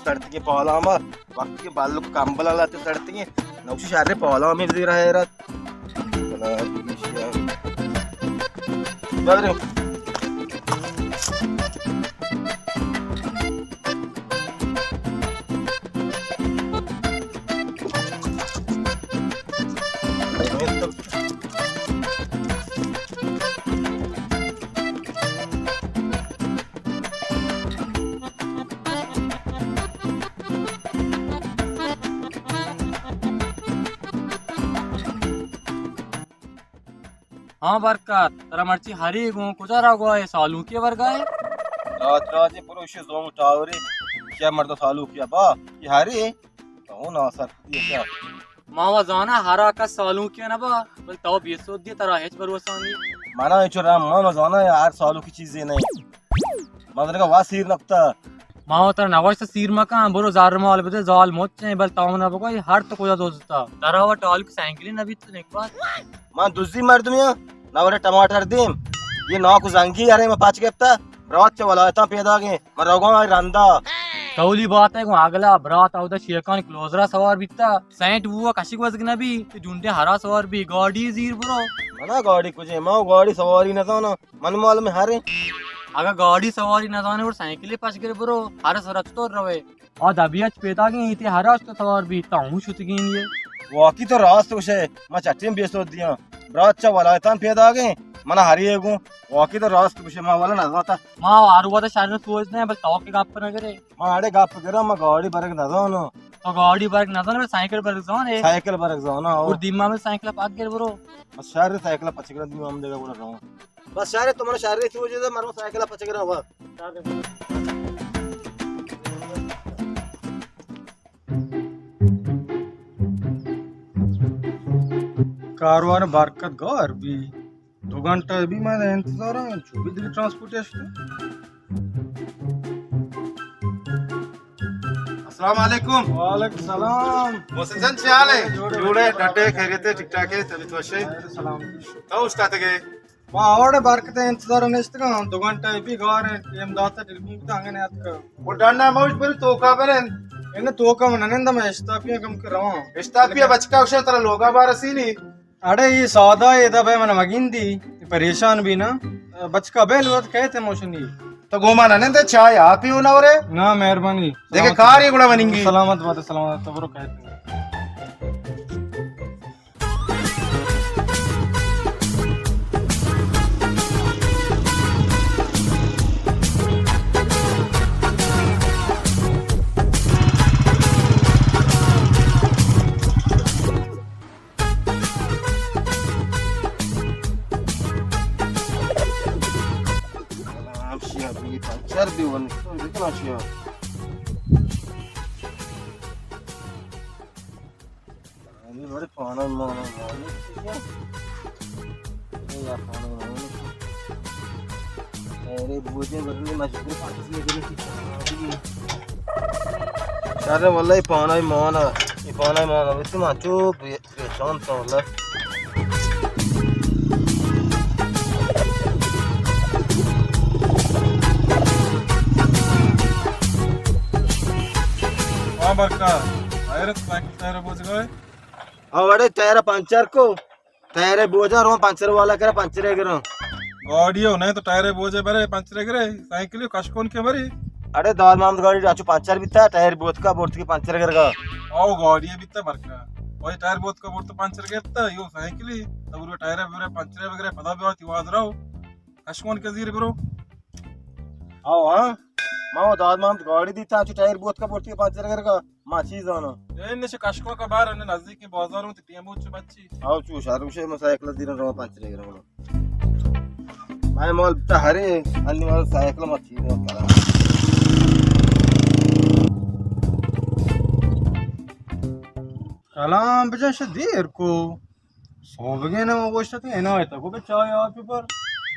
سڑتگیں پالاما، وقتی کہ بالک کمبل لاتے سڑتگیں، نوشی شہر پالامی زیر حیرت۔ ببریم۔ ہاں برکت، ترا مرچی ہری گوں کجا را گوا ہے؟ سالونکی ورگا ہے؟ رات راجے پروش زون ٹاورے، کیا مرد سالونکی با، یہ ہری تو ناسر کتی کیا؟ ما و زانا ہرا کس سالونکی نہ با، بل تو بیسود دی، ترا ہچ بھروسہ نہیں۔ منا چو رام ما زانا ہر سالونکی چیزے نہیں۔ من درگا وا سیر نکتا۔ ما و ترا نوشت سیر مکن، برو زار مال بدے، زال مچیں، بل تاو نہ بگوی، ہر تو کجا دوزتا۔ ترا و ٹالک سائیکلی نہ بیت، نیک بات۔ من دزی مردمی ہاں، نہ وڑے ٹماٹر دیم۔ یہ ناکو زنگی، ارے میں پچ گپتا، برات چہ ولایتاں پیدا گئے، من روگاں آئی رندا۔ تولی بات ہے، گوں اگلا برات اودا شیکان کلوزرا سوار بیتا، سینٹ بوا کشک وزگ نہ بی، تو جنڈے ہرا سوار بی، گاڑی زیر برو۔ منا گاڑی کجے، ما گاڑی سواری نہ زانا۔ من معلوم ہے ہرے۔ اگا گاڑی سواری نہ زانے اور سائیکل پچ گر برو، ہر سرت تو روے۔ آ دبی اچ پیدا گیں، ایتی ہر اچ تو سوار بی، تا ہوں شتگین یہ۔ واقعی تو راست گوشے، ما چٹیں بیسود دیاں۔ برات چا ولایتان پیدا گیں، منا ہری گوں۔ واقعی تو راست گوشے، ما والا نہ زاتا۔ ما ہر وقت شہر سوچ دیں، بل تو کے گپ نہ کرے۔ ما اڑے گپ گراں، ما گاڑی برگ نہ زاناں۔ تو گاڑی برگ نہ زانے، بل سائیکل برگ زانے۔ سائیکل برگ زاناں، او۔ اور دیما میں سائیکل پاک گر برو۔ بس شہر سائیکل پچ گراں، دیما ہم دیگا برو رہا۔ بس شہر تو من شہر سوچ دے، مرو سائیکل پچ گراں ہوا۔ کاروان برکت گار بی۔ دو گھنٹہ بی من انتظار ہوں، چو بی دگہ ٹرانسپورٹیشن۔ السلام علیکم۔ وعلیکم السلام۔ محسن جان، چی حال ہے؟ جوڑے۔ جوڑے، ڈڈے، خیریت ہے، ٹھیک ٹھاک ہے، طبیعت وش ہے؟ السلام۔ تو استاد گئے؟ ما اوڑے برکت انتظار نشتگاں، دو گھنٹہ بی گار ہے، ٹیم داتا، ٹیلیفون کتا، ہنگے نیاتکا۔ وہ ڈنڈا موج بری توکا برن۔ ان توکا من نندا، میں اشتاپیاں کم کر رواں۔ اشتاپیا بچکا وشا ترا لوگا بارسی نہیں۔ اڑے اے سودا اے، ادا بئے من مگندی، پریشان بی نا۔ بچکا بے لوت کہتے موشنی۔ تو گوما نہ نندے، چائے آپی ہونا ورے؟ نا، مہربانی۔ دیکھے کار یہ گڑا بننگی۔ سلامت بات، سلامت، تو برو کہتے۔ سلام شیا بی پنچر بی ون، تو دیکھنا شیا۔ انی بڑے پانا مانا مانا۔ اے یا پانا مانا۔ ارے بوجے بدلے مجبور پاکستان کے لیے۔ شر واللہ پانا مانا، پانا مانا۔ بس ما چوپ۔ پریشان تو اللہ۔ ہاں برکا، ٹائر سائیکل ٹائر بوجھ گئے۔ ہاں وڑے ٹائر پنچر کو، ٹائر بوجا رو پنچر والا کرا پنچر گرا۔ گاڑی ہو نہیں تو ٹائر بوجے برے پنچر گرے، سائیکل کشکون کے بری۔ اڑے داد محمد گاڑی راچو پنچر بیتا، ٹائر بوتکا بورتکی پنچر گرگا۔ او گاڑی بیتا برکا۔ اوئے ٹائر بوتکا بورت پنچر گرتا، یو سائیکلی، تبرو ٹائر بگرے پنچر بگرے پدا بیاتی واز راو۔ کشکون کے زیر برو۔ او ہاں، ما او داد محمد گاڑی دیتا، چو ٹائر بوتکا بورتکی پنچر گرگا، ما چیز آنا۔ اے نش کشکو کا بار، نزدیک بازار ہوں، ٹیم بوچ بچی۔ او چو شاروشے، ما سائیکل زیر رو پنچر گرگا۔ مئے مال بتا ہرے، انی مال سائیکل ما چیر کرا۔ کلام بجن ش دیر کو۔ سوبگے نہ گوشت کہ انا ایتا کو بچا یا پی پر۔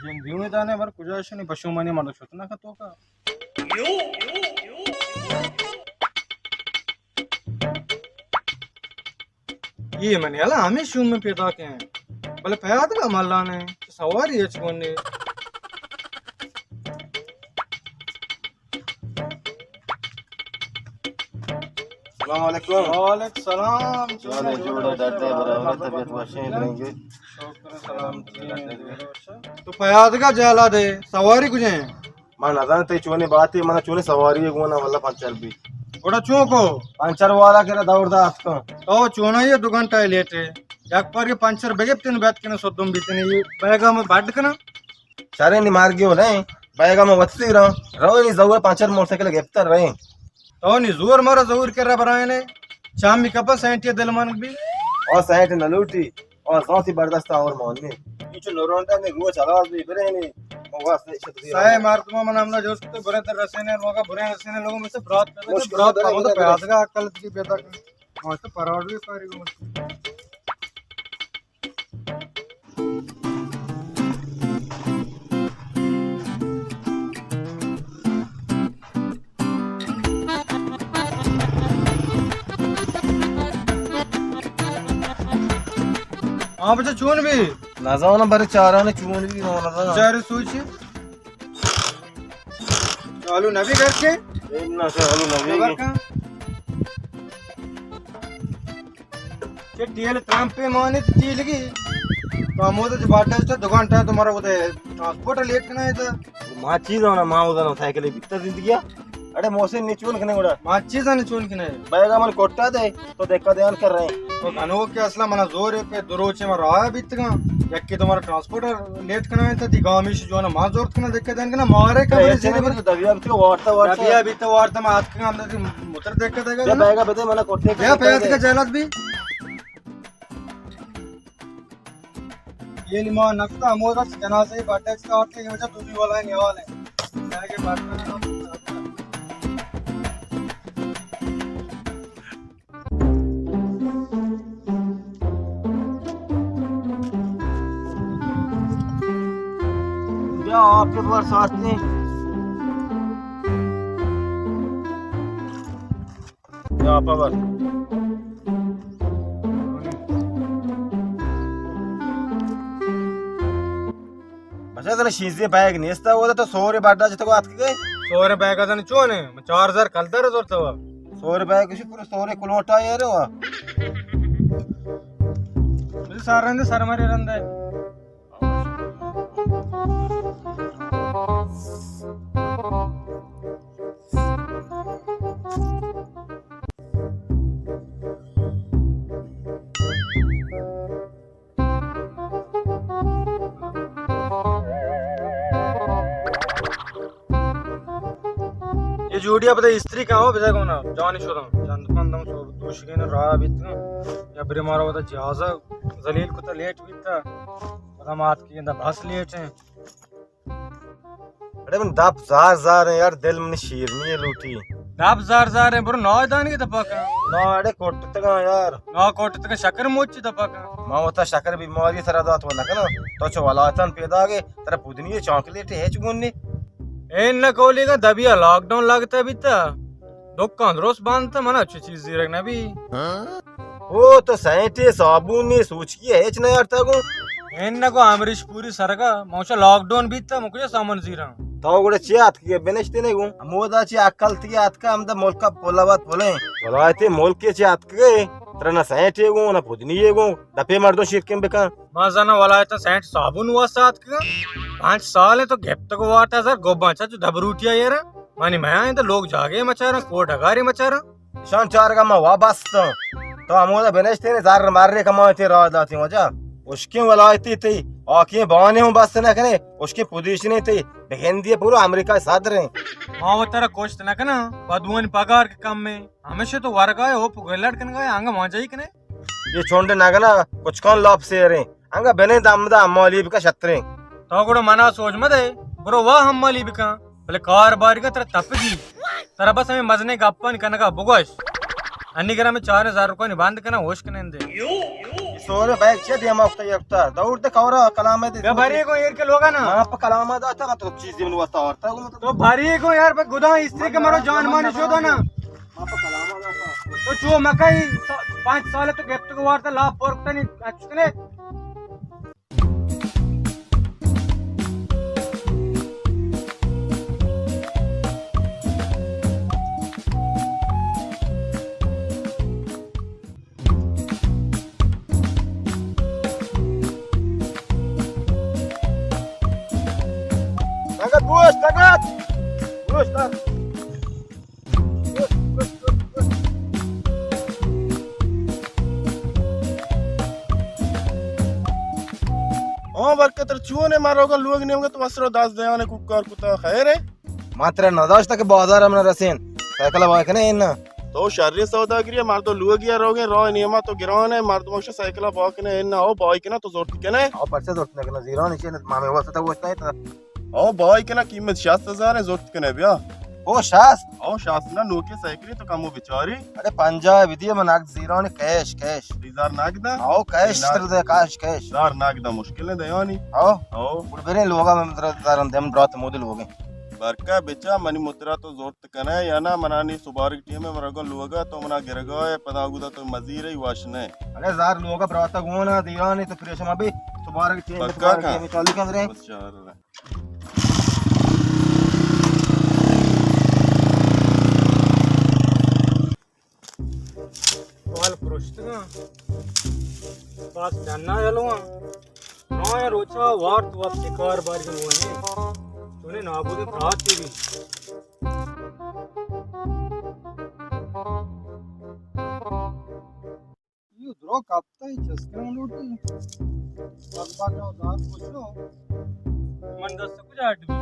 جن دیوے دانے بر کجا شنی پشو منی مرد شت نہ تو کا۔ اے منی ہلا ہمے شوم میں پیداک ایں۔ بلے پیادگ ء ملان ایں، سواری ہچ گون نے۔ السلام علیکم۔ وعلیکم السلام۔ چون ئے، جوڑ ئے، ڈڈ ئے، برابر ئے، طبیعت وش ایں، درنگ ئے؟ شکر سلامتی ایں۔ تو پیادگا جہلا دے، سواری کجیں؟ من نزاناں تئی چونیں باتے، من چونیں سواری گونا واللہ پنچر بی۔ گڑا چون کو؟ پنچر والا کرا دور دا اتکاں۔ تو چون ئے، دو گھنٹہ لیٹ ئے۔ یک پاری پنچر بگپتن بیت کنے سدم بیتن، اے بیگا من بڈ کناں۔ شریں نی مارگی ہو نئیں، بیگا من وت سیراں، رو نی زور پنچر موٹر سائیکل گپتر رئیں۔ تو نی زور مارا زور کرا برائنے، چامی کپا سینٹی دل من بی۔ او سینٹ نہ لوٹی، او زانتی برداشت اور مانی۔ پیچھے نورونڈا نے روچ آواز بی برے نی، او واسطے شتری۔ سائے مردم من ہمنا جوست تو برے در رسینے لوگا، برے رسینے لوگا، مجھ سے برات پیدا، مشکل برات برے، پیدا، برے۔ پیادگا عقل کی پیدا کر۔ ہاں، تو پراڈ بھی پاری گو۔ ہاں بچہ، چون بی؟ نزاناں، برے چاراں چون بی، نزاناں۔ چارے سوچی؟ چالو نہ بی گھر کے؟ اے نہ، چالو نہ بی۔ خبر کن۔ چہ ٹیل ترمپے مانے تو ٹیل گی۔ تو ہمود جو باٹا چا دو گھنٹہ تو مارا ہوتے ٹرانسپورٹ لیٹ کنا ہے تو۔ ما چیز ہونا، ما ہوتا نا سائیکل بیتا زندگی۔ اڑے محسن نے چون کنے گڑا؟ ما چیز نے چون کنے؟ بیگا من کوٹا دے۔ تو دکا دیان کر رہے ہیں۔ تو گنوک کہ اصلا منا زور ہے پہ دو روچے ما راہ بیتگاں۔ یکی تو مارا ٹرانسپورٹ لیٹ کنا ہے، تو دی گامیش جو نا ما زورت کنا دکا دیان کنا، مارے کا اے میرے چیز زیرے پر۔ تو دبیا بیتو وارتا وارتا۔ دبیا بیتو وارتا ما آتکاں ہم دی موتر دکا دیگا بیا نا۔ بیگا بدے منا کوٹے بیا کا پیات دیگا۔ کا جہلت بی۔ یہ نما نکتا ہمودا جنازہ بڈا چکا آتے، یہ وجہ دوری والا نیال ہے۔ جائے کے بعد میں بیا آپ کے بار ساتھ نے۔ بیا آپ بار۔ بچہ، ترا شیزیں بیگ نیست، وہ تو سورے بڈا جتگو آتک گئے۔ سورے بیگ ازن چون ہے؟ چار ہزار کلدار زورتا ہوا۔ سورے بیگ کسی پورے سورے کلوٹا ہے روا۔ مجھے سر رندے، سر مارے رندے۔ یہ جوڑیا پتہ استری کہاں ہو، بجا کونا جانی شدم جند پندم سو دوشگین راہ بیتنا۔ یا بری مارا وتا جہازا ذلیل کتا، لیٹ بیتا۔ پتہ مات کی گندا بس لیٹ ہیں۔ اڑے من دپ زار زار ہیں یار، دل من شیرنی ہے لوٹی۔ دپ زار زار ہیں، برو نادانی دپا کا۔ نا اڑے کوٹتگاں یار۔ نا کوٹتگاں، شکر موچی دپا کا۔ ما وتا شکر بیماری سرا دات و نکنا۔ تو چو ولایتان پیدا گے، ترا پودنی چاکلیٹ ہیچ گون نے۔ اے نہ کولی گا دبیا لاک ڈاؤن لگتا بیتا۔ دکان درست بند تا، منا چو چیز زیرگ نبی۔ او تو سینٹے صابونی سوچکی ہچ نہ یارتا گوں۔ این نہ گو امریش پوری سرگا، موشا لاک ڈاؤن بیتا، مکجا سامان زیراں۔ تو گڑا چی آتکی بنشتے نے گوں؟ ہمودا چی عقل تی آتکا، ہمدا ملکا پولا بات پولیں۔ ولایتے ملکے چی آتکے، ترا نہ سینٹے گوں، نہ پودنی گوں، دپے مردوں شیرکن بکن۔ ما زاناں ولایت سینٹ صابون واسطہ آتکگاں۔ پنچ سال تو گپتگ وارتا سر گوباں چا چو دبروٹیا ایرا۔ منی میاں تو لوگ جاگے مچاراں، کوٹ ڈگارے مچاراں۔ شان چارگا ما وا بستاں۔ تو ہمودا بنشتے نے زر مرے کماتے راہ داتے وجہ۔ اشکیں ولایتی تی، آکیں بانے ہوں بست نہ کنے، اشکیں پوزیشنے تی، بگندی پورو امریکہ صدریں۔ ما و ترا کشت نہ کناں، بدوانی پگار کہ کم ہے۔ ہمیشہ تو ورگائے، ہوپ گلڑ کنگائے، آنگا مانجائی کنے۔ یہ چونڈ نگنا کچکان لاپ سیریں۔ انگا بنے دم دا حمالی بکا شتریں۔ تو گڑا منا سوج مدے، برو وا حمالی بکا۔ بلے کار باریگا ترا تپگی۔ ترا بس ہمیں مزنے گپانی کنگا بگوش۔ انی گرا میں چار ہزار روپانی بند کنا، ہوش کنندے۔ سورے بیگ چے دیما اکتا یکتا۔ دور دے کورا کلام دے۔ بیا بری کو ایر کے لوگا نا۔ ہاں، پا کلام دا تا تو چیز من واسطہ اورتا۔ تو بری کو یار، پا گدا استری کے مرو جان مانی شودا نا۔ تو چو مکئی سا-، پانچ سال تو گپت کو وارتا لاپ پورکتا نی اچکنے۔ سنگت بوش، سنگت بوش، سنگت. ہاں، برکت، ترا چون اے؟ ما روگاں لوگ نیمگا، تو وسرو دست دیانے کوکار کتا، خیر اے؟ ما ترا نداشتا کہ بازار ہم نہ رسین. سائیکل بہا کنے انا. تو شریں سوداگری ئے، مردم لوگی ءَ روگیں، راہ نیما تو گران ئے، مردم گوشے سائیکل بہا کنے انا، او بہا کنا، تو زورت کنے؟ او پرچہ زورت نہ کنا، زیران چے نہ، ما ہمے واسطہ گوشتا. او بہا کنا، قیمت شست ہزار اے، زورت کنے بیا. او شست؟ او شست نہ، نوکیں سائیکل تو کمو بچاری. اڑے پنجاہ بدی، من نقد زیران، کیش، کیش. سی ہزار نقد اے؟ او کیش تر دے، کیش، کیش. سی ہزار نقد اے، مشکل اے دیانی. او. او. گڑ بریں لوگا، من ترا دارن دیم برات مودے لوگے. برکا بچا، منی مترا تو زورت کنے یا نا؟ منا نی سبارگ ٹیم اے، من روگاں لوگا، تو منا گرگا ئے، پدا گودا تو مزیر ئے، وش نہ. اڑے زار لوگا براتا گونا، دیرانی تو پریشان مبی، سبارگ ٹیم، پکا سبارگ کا؟ ٹیم چالو کن رے. بس چار. مال پروشتگاں، باز ڈنا یلواں. نوئیں روچا وارت وپسی کار باری گونے. چونے نابود پراتی بی. یو درو کپتا ہی چسکن لوٹی. بس بات جو دار پوچھو. من دست کجا اڈ بی؟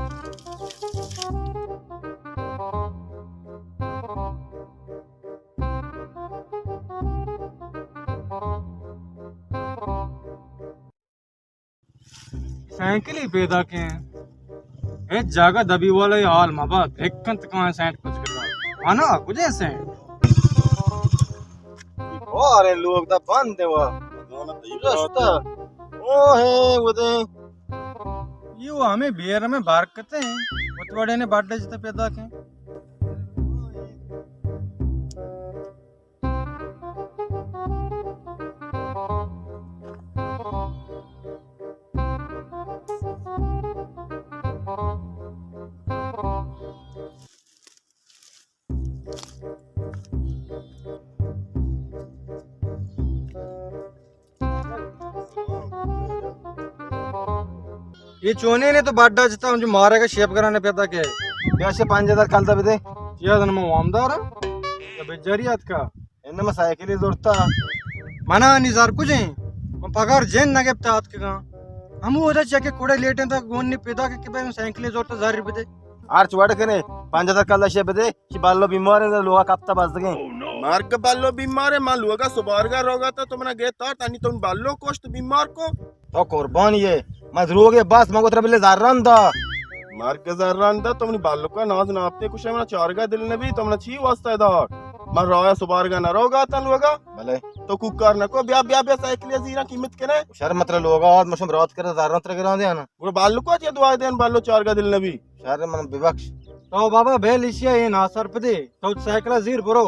سائیکلی پیداک ایں. ہچ جاگہ دبی والا حال مبات. ہک انت کاں سینٹ کچ کرا. انا کجے سینٹ؟ او ارے لوگ دا بند اے وا. رستہ. او ہے ودے. یو ہمے بیر میں بارکتے ہیں. اتوڑے نے بڈ جتے پیداک ایں. اے چونیں نے تو بڈا جتا ہوں جو مارے کا شیپ کرانے پیدا کے. بیا سے پنج ہزار کلدار بدے. چیا دن میں وامدار ہاں. یا بجاری آتکا. انما سائیکلے زورتا. منا نی زر کجیں؟ من پگار جند نہ گپتا آتکگاں. ہمو ادا چکے کڑے لیٹیں تا گون نی پیدا کے کہ بھئی سائیکلے زورتا زر بدے. ہرچ وڑ کنے، پنج ہزار کلدار شے بدے، چی بالو بیمار ایں، لوگا کپتا بزگیں. مرگ بالو بیمار ایں، ما لوگا سبارگا روگا تا، تو منا گیتا، تنی تو بالو کشت بیمار کو. تو قربانی ئے، ما دروگے بس، ما گوترا بلے زران دا. مرگ زران دا، تو منی بالکا ناز ناپتے کشے، منا چارگا دل نبی، تو منا چی واسطہ دا؟ من رایا سبارگا نہ روگا تا لوگا. بلے. تو کوکار نکو، بیا، بیا، بیا، سائیکل زیرا قیمت کنے. شر متر لوگا آد مشم رات کرے زران تر گران دے انا. گڑا بالو کو چے دعا دین، بالو چارگا دل نبی. شر من ببخش. تو بابا بیل ایشیا اے ناسرپدے. تو سائیکل زیر برو.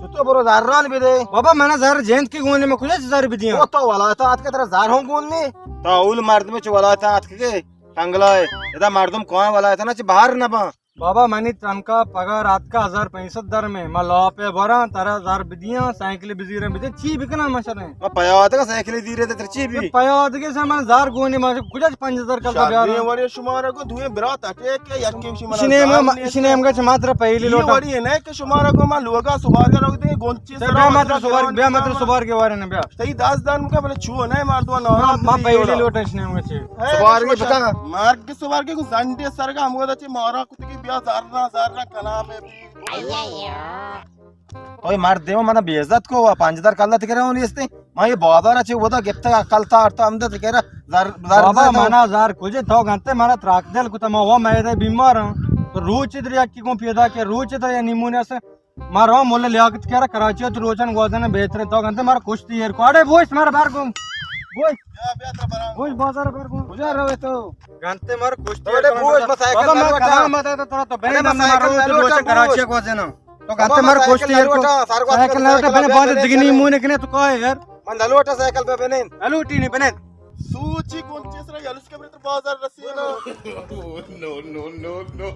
تو تو برو زران بدے. بابا منا زر جند کے گونے، میں کجا زر بدیاں؟ او تو ولایت آتکے ترا زر ہوں گون نے. تو اول مردم چ ولایت آتکے ٹنگلا اے. ادا مردم کوان ولایت نا چ باہر نہ باں. بابا منی تنکا پگار آتکا ہزار پنچ سد درمے، ما لاپے براں، ترا زر بدیاں، سائیکل بزیریں بدے، چی بکناں ما شریں؟ ما پیادگا سائیکل زیرے تے تر چی بی؟ پیادگے سے من زر گونی، ما کجا پنچ ہزار کلدار بیاراں؟ شریں وڑے شمارا گو دوئیں برات اٹے کہ یکے شی منا شی نیمگا زر ما، نیست. شی نیمگا چہ ما ترا پہلی یہ لوٹا. وڑی ہے نا کہ شمارا گو ما لوگا سبارگا رو دے گونچے تے سرا بیا ما ترا سبار، بیا ما ترا سبار کے وارے نہ بیا. تئی دست دان مکا بلے چو نہ مردو نا. ما، ما پہلی لوٹا شی نیمگا چہ. سبار کے پتا. مرگ سوار کے گوں زنڈے سرگا ہمودا چہ مارا کتگی بیا زرنا زرنا کلام ہے. اوئے مرد دیما منا بے عزت کو، پنج ہزار کلدار تکرا ہوں نیستے. ما یہ بازار چہ ودا گپتا کلتا آرتا ہمدا تکرا زر، زر بابا زر. منا زر کجے تو گنتے منا تراک دل کتا ما وا میدے بیمار ہاں. تو روچ در یکی کو پیدا کے روچ در یا نیمونے سے. ما رو مول لیاقت کرا کراچی تو روچن گوازن بہتر تو گنتے مارا کشتی ایر کو. اڑے بوش مارا بار گم. بوش. بوش بازار بار گم. کجا روے تو؟ گنتے مارا کشتی ایر کو. بوش ما سائیکل بابا ما لوٹا. کلام آتا تو ترا تو بہن ما سائیکل روچ لوٹا روچن کراچی گوازن. تو گنتے مارا کشتی ایر کو. سائیکل لوٹا بنے باز دگنی مونے کنے تو کا یار؟ من لوٹا سائیکل پہ بنے. لوٹی نہیں بنے. سوچی کون چیز رہا یلس کے بازار رسی نا. نو، نو، نو، نو.